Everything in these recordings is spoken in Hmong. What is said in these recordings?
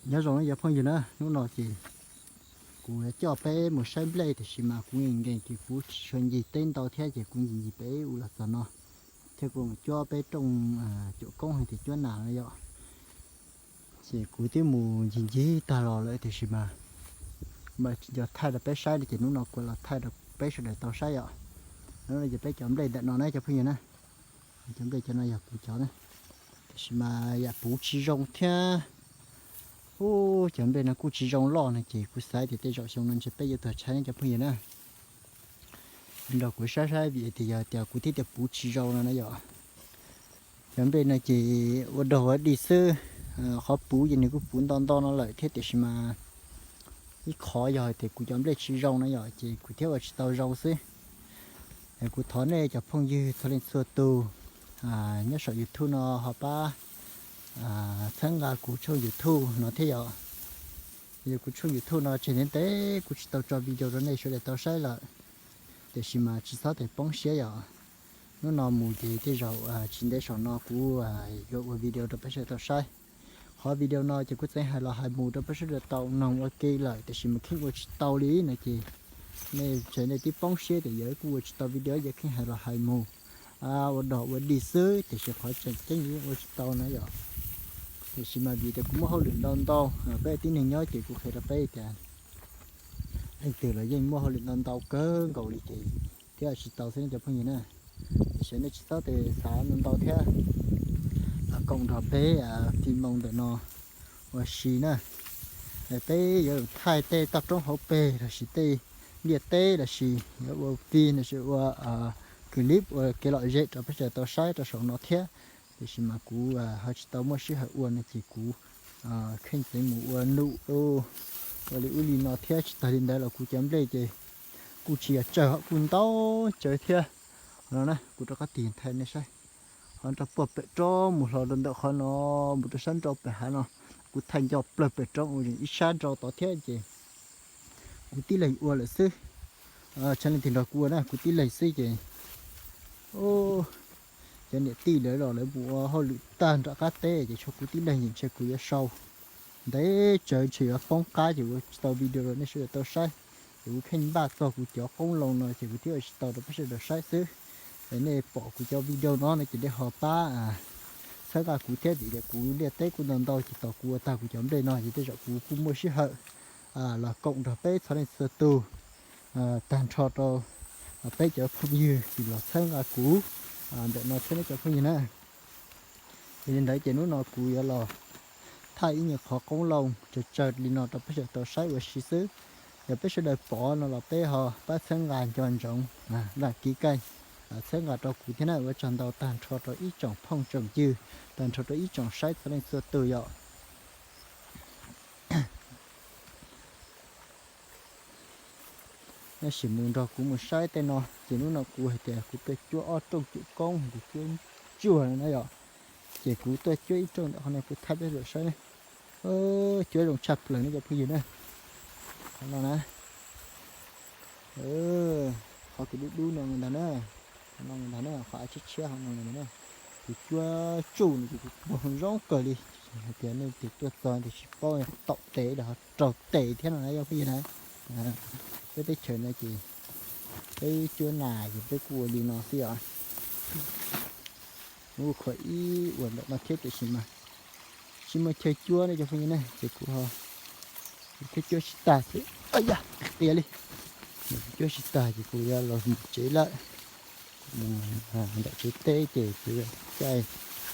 Nyob zoo cov phooj ywg na, hnub no ces kuv coj peb mus saib nplej, tiam sis mas kuv nkees nkees ces kuv tsis tshua ncig teb ntau thiab ces kuv ncig ncig peb u los txog no, thiab kuv mus cuab peb rooj cuam koob hais tias cuab nas no yom. Ces kuv twb mus ncig ncig tag los lawm tiam sis mas mas tsis nco thaij rau peb saib no ces hnub no kuv los thaij rau peb sawv daws tau saib yom. Hnub no ces peb cov nplej ntawm no na cov phooj ywg na, cov nplej cov no yog kuv cov na, tiam sis mas yam puv tsis zoo thiab. Ub, cov nplej no kuj tsis zoo loj no ces kuv xav tias tej zaum xyoo no ntshe peb yuav tuag tshaib ne cov phooj ywg na. Nrog kuv saib saib vim tias yog tias kuv thiaj tias puv tsis zoo no na yom. Cov nplej no ces ua dog ua dig xwb, qhov puv ces nws kuj puv nto nto no lawm thiab tiam sis mas ib qhov yog hais tias kuv cov nplej tsis zoo na yom ces kuv thiaj ua tsis tau zoo xwb. Kuv thov nej cov phooj ywg txhua leej txhua tus nyob saum YouTube no ho pab txhawb nqa kuv tshooj YouTube no thiab yom. Yog kuv tshooj YouTube no tseg ntev ntev kuv tsis tau tso video rau nej sawv daws tau saib lawm, tiam sis mas tsis txhob poob siab yom. Hnub no mus ces tej zaum tsis ntev saum no kuv yuav ua video rau peb sawv daws tau saib. Qhov video no ces kuj txeev hais los hais mus rau peb sawv daws tau noog ua ke lawm tiam sis mas kheej ua tsis tau li no ces nej tseem nej twb poob siab tias yog kuj ua tsis tau video, yog kheej hais los hais mus ua dog ua dig xwb tiam sis qhov tseem ceeb yeej ua tsis tau na yom. Tiam sis mas vim tias kuv muaj hauj lwm ntau ntau, peb tib neeg nyob ces kuv qhia rau peb tias leej twg los yeej muaj hauj lwm ntau ntau kawg nkaus li ces thiaj tsis tau xwb cov phooj ywg na. Tiam sis nej tsis txhob xav ntau ntau thiab, koom nrog peb fij moo ntawm no ua si na. Peb yuav thaij tej toj roob hauv pes lossis tej ntiaj teb lossis yuav ua fij lossis ua clip ua kev lom zem rau peb sawv daws tau saib rau saum no thiab. Tiam sis mas kuv ho tsis tau muaj sij hawm ua no ces kuv kheej txeev mus ua num ua li ub li no thiab. Tsis tas li ntawd los kuv cov nplej ces kuj tsis yog tsawg, kuj ntau tsawv thiab. Qhov no na kuv rov qab tig thaij nej saib, ho nrog puag pem roob mus hlo rau ntawm qhov no, mus rau sab nrau pem hav no, kuv thaij nco plawg pem roob ua ib sab nrau tod thiab ces kuv tib leeg ua lawm xwb. Tsis leej twg nrog kuv ua na, kuv tib leeg xwb ces cov niam tij lawv los lawv mus ua hauj lwm tag nram qab teb ces tshuav kuv tib leeg ces ntshe kuv yuav sau ntev tsawv ntshe yuav poob qab ces ua tsis tau video rau nej sawv daws tau saib. Ces kuv kheej npaj txog kuv cov qoob loo no ces kuv thiaj ua tsis tau rau peb sawv daws saib xwb. Es nej pom kuv cov video no no ces nej ho pab txhawb nqa kuv thiab vim tias kuv ntiaj teb kuj ntau ntau ces tos kuv ua tag kuv cov nplej no ces tej zaum kuv kuj muaj sij hawm los koom nrog peb txhua leej txhua tus, tag nrho rau peb cov phooj ywg los txhawb nqa kuv ntawm no thiab ne cov phooj ywg na. Yog li ntawd ces hnub no kuv yuav los thaij ib nyuag qhov qoob loo tsawg tsawg li no rau peb sawv daws tau saib ua si xwb. Yog peb sawv daws pom no los peb ho pab txhawb nqa nco ntsoov, dag kiv keej, txhawb nqa rau kuv thiab na. Ua tsaug ntau tag nrho rau ib tsoom phooj tsoom ywg, tag nrho rau ib tsoom saib txhua leej txhua tus yom. Tab sis mus nrog kuv mus saib tej no ces hnub no kuv hais tias kuv tuaj cuab ob rooj cuam koob, kuv cuab tsuag na yom. Ces kuv tuaj cuab ib rooj ntawm qhov no kuv thaij peb sawv daws saib ne. Cuab zoo tshaj plaws ne cov phooj ywg na. Qhov no na, qhov kws dub dub no ntag na, qhov no ntag na, qhov av tshiab tshiab qhov no ntag na. Kuv cuab tsuj no ces kuv puag zoo kawg li. Hais tias nej tus tuaj txog tias tsis paub taum tes los ho raug tes thiab no na cov phooj ywg na. Peb teb chaws no ces peb cuab nas ces peb kuj ua li no xwb os. Kuv khuv ib ua ntawm no thiab tiam sis mas tsis muaj chaw cuab ne cov phooj ywg na ces kuv thiaj cuab tsis tag xwb. Yog qia li, kuv cuab tsis tag ces kuv yuav los mus tsev lawm. Ntawm tsev teb ces kuv yuav caij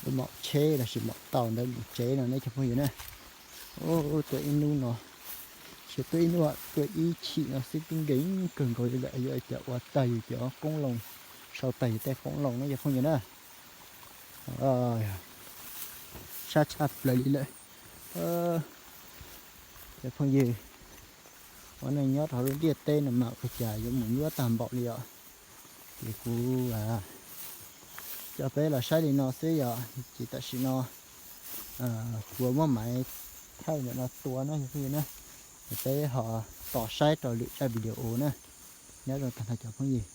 lub mom tsheb lossis mom tau ntawd mus tsev no ne cov phooj ywg na. Tuaj ib hnub no, tsis tuaj ib hnub, tuaj ib chim no xwb twb nkees kawg nkaus li lawm, yuav cas ua tag yus cov qoob loo, sau tag yus tej qoob loo ne cov phooj ywg na. Sab tshaj plaws li lawm. Cov phooj ywg, ua neej nyob rau hauv lub ntiaj teb no mas ua cas yuav mus nyuaj tag npaum li os. Ces kuv coj peb los saib li no xwb yom, ces tam sim no kuv muab maiv thaij ntawm no tua na cov phooj ywg na, peb ho tos saib rau lwm zaj video na. Nyob zoo tag nrho cov phooj ywg.